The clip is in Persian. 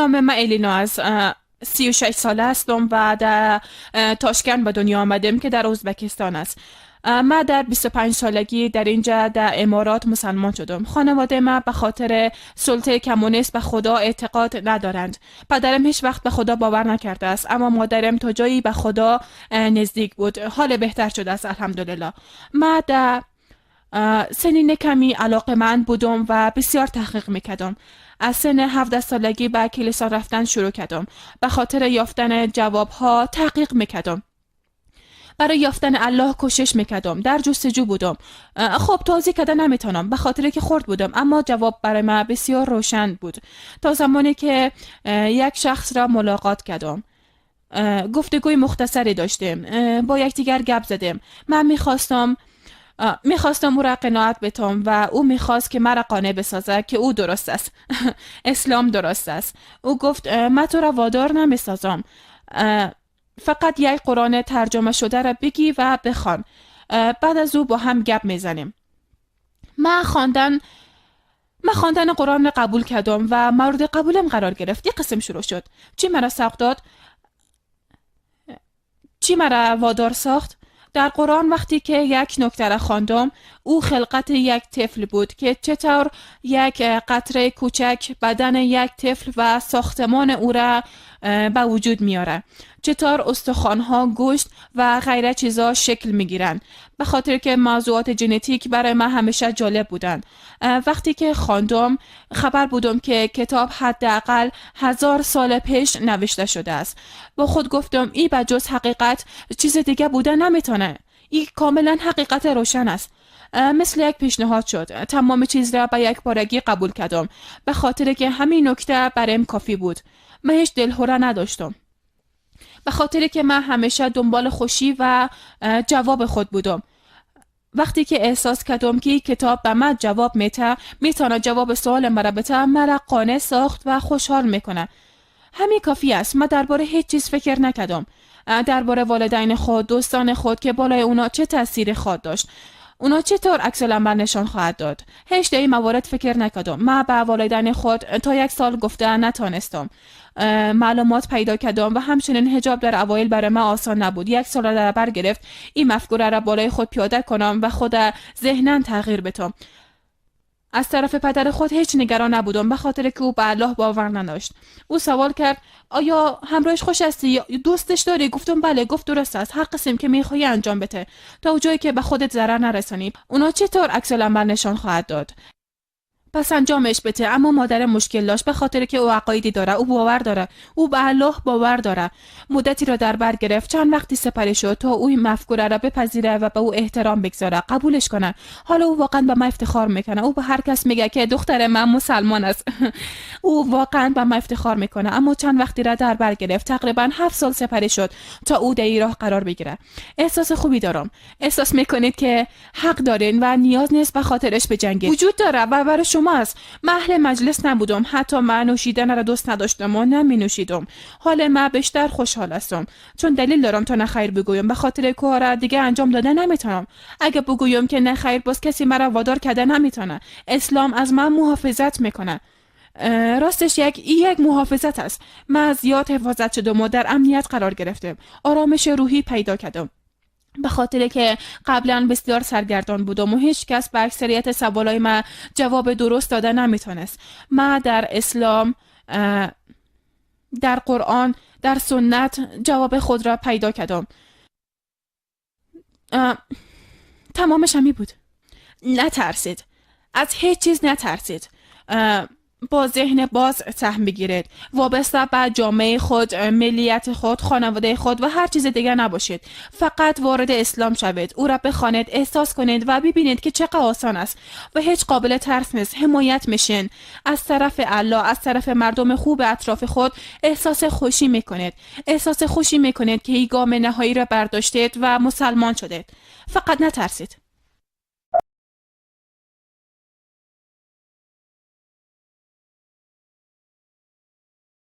نام من الینا است. 36 ساله هستم و در تاشکند به دنیا آمدم که در ازبکستان است. من در 25 سالگی در اینجا در امارات مسلمان شدم. خانواده من به خاطر سلطه کمونیست به خدا اعتقاد ندارند. پدرم هیچ وقت به خدا باور نکرده است، اما مادرم تا جایی به خدا نزدیک بود. حال بهتر شده است الحمدلله. من در سنین کمی علاقه‌مند بودم و بسیار تحقیق میکردم. از سن 17 سالگی به کلیسا رفتن شروع کردم. به خاطر یافتن جوابها تحقیق میکردم. برای یافتن الله کوشش میکردم. در جستجو بودم. خب توضیح کده نمیتونم به خاطر که خرد بودم، اما جواب برای من بسیار روشن بود تا زمانی که یک شخص را ملاقات کردم. گفتگوی مختصری داشتیم، با یکدیگر گپ زدیم. من میخواستم او را قناعت بتم و او میخواست که مرا قانع بسازد که او درست است. اسلام درست است. او گفت من تو را وادار نمیسازم، فقط یک قرآن ترجمه شده را بگی و بخوان، بعد از او با هم گپ میزنیم. من خواندن قرآن را قبول کردم و مورد قبولم قرار گرفت. یک قسم شروع شد. چی مرا سوق داد؟ چی مرا وادار ساخت؟ در قرآن وقتی که یک نکته را خواندم، او خلقت یک طفل بود که چطور یک قطره کوچک بدن یک طفل و ساختمان او را به وجود میاره، چطور استخوان‌ها، گوشت و غیره چیزا شکل میگیرن. به خاطر که موضوعات ژنتیک برای من همیشه جالب بودن. وقتی که خواندم خبر بودم که کتاب حداقل 1000 سال پیش نوشته شده است. با خود گفتم ای به جز حقیقت چیز دیگه بوده نمیتونه. ای کاملا حقیقت روشن است. مثل یک پیشنهاد شد. تمام چیز را به یک بارگی قبول کردم، به خاطر که همین نکته برایم کافی بود. من هیچ دلهره نداشتم، به خاطر که من همیشه دنبال خوشی و جواب خود بودم. وقتی که احساس کردم که کتاب به من جواب میته، میتونه جواب سوال مرا بده، مرا قانع ساخت و خوشحال میکنه. همین کافی است. من درباره هیچ چیز فکر نکردم، درباره والدین خود، دوستان خود که بالای اونا چه تأثیری خواهد داشت، اونا چطور عکس العمل نشان خواهد داد. هیچ در این موارد فکر نکردم. من به والدین خود تا 1 سال گفته نتانستم. معلومات پیدا کردم و همچنین حجاب در اوایل برای من آسان نبود. 1 سال را در بر گرفت این مفکوره را بالای خود پیاده کنم و خود ذهناً تغییر بدم. از طرف پدر خود هیچ نگران نبودم، به خاطر که او به الله باور نداشت. او سوال کرد آیا همراهش خوش هستی یا دوستش داری؟ گفتم بله. گفت درست است، هر قسم که میخوای انجام بده تا جایی که به خودت ضرر نرسانی. اونا چطور عکس العمل نشان خواهد داد؟ پس انجامش بده. اما مادر مشکل داشت، به خاطر که او عقایدی داره، او باور داره، او به الله باور داره. مدتی را در بر گرفت، چند وقتی سپری شد تا او این مفکوره را بپذیره و به او احترام بگذاره، قبولش کنه. حالا او واقعا به من افتخار میکنه. او به هر کس میگه که دختر من مسلمان است. او واقعا به من افتخار میکنه. اما چند وقتی را در بر گرفت، تقریبا 7 سال سپری شد تا او در این راه قرار بگیره. احساس خوبی دارم. احساس میکنید که حق دارین و نیاز نیست به خاطرش بجنگید. وجود داره و برای شما است. من اهل مجلس نبودم، حتی من نوشیدن را دوست نداشتم و نمی نوشیدم. حال من بیشتر خوشحال هستم، چون دلیل دارم تا نخیر بگویم. به خاطر کار دیگه انجام داده نمیتونم. اگه بگویم که نخیر، باز کسی مرا وادار کرده نمیتونه. اسلام از من محافظت میکنه. راستش یک محافظت است. من زیاد حفاظت شدم و در امنیت قرار گرفتم. آرامش روحی پیدا کردم، به خاطر که قبلا بسیار سرگردان بودم و هیچ کس به اکثریت سوالای من جواب درست داده نمیتونست. من در اسلام، در قرآن، در سنت جواب خود را پیدا کردم. تمامش همی بود. نترسید، از هیچ چیز نترسید. با ذهن باز سهم بگیرید. وابسته به جامعه خود، ملیت خود، خانواده خود و هر چیز دیگر نباشید. فقط وارد اسلام شوید، او را بخوانید، احساس کنید و ببینید که چقدر آسان است و هیچ قابل ترس نیست. حمایت میشین از طرف الله، از طرف مردم خوب اطراف خود. احساس خوشی میکنید، احساس خوشی میکنید که این گام نهایی را برداشتید و مسلمان شدید. فقط نترسید.